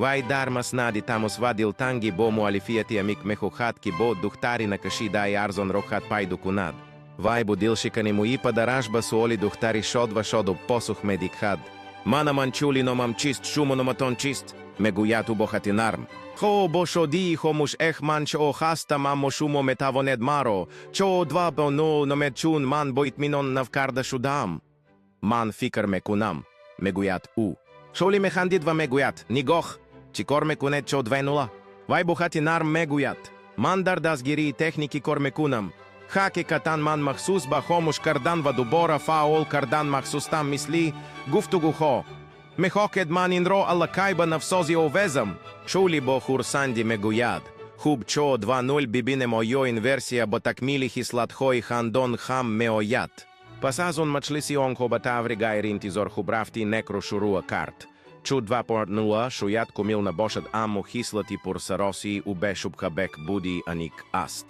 Вай дар маснади тамос ва дилтангӣ бо муаллифияти амиқ мехоҳад, ки бо духтари накашидаи арзон роҳат пайдо кунад. Вай бо дилшикани мӯи падараш ба суоли духтари шод ва шодоб посух медиҳад. Манаман чули номам чист, шумо номатон чист? Мегӯяд ӯ бо хати нарм. Хо бо шодии хомӯш эх, ман чо ҳастам, аммо шумо метавонед маро чо 2.0 номед, чун ман бо итминон навкарда шудаам. Ман фикр мекунам, мегӯяд ӯ. Шоли механдид ва мегӯяд: нигоҳ, чӣ кор мекунед, чо 2.0? Вай бо хати нарм мегӯяд: ман дар дастгирии техникӣ кор мекунам. Ҳақиқатан ман махсус ба хомӯш кардан ва дубора фаъол кардан махсустам, мисли гуфтугӯҳо. Мехоҳед, ман инро аллакай ба навсозӣ овезам? Шули бо хурсандӣ мегӯяд: хуб, чо 2.0, бибинем, оё ин версия бо такмили хислатҳои хандон ҳам меояд. Пас аз он маҷлиси онҳо ба таври ғайриинтизор хуб рафти некро шурӯъ кард. Чу 2.0 шояд комил набошад, аммо хислати пурсаросии ӯ бешубҳа беҳбудии аниқ аст.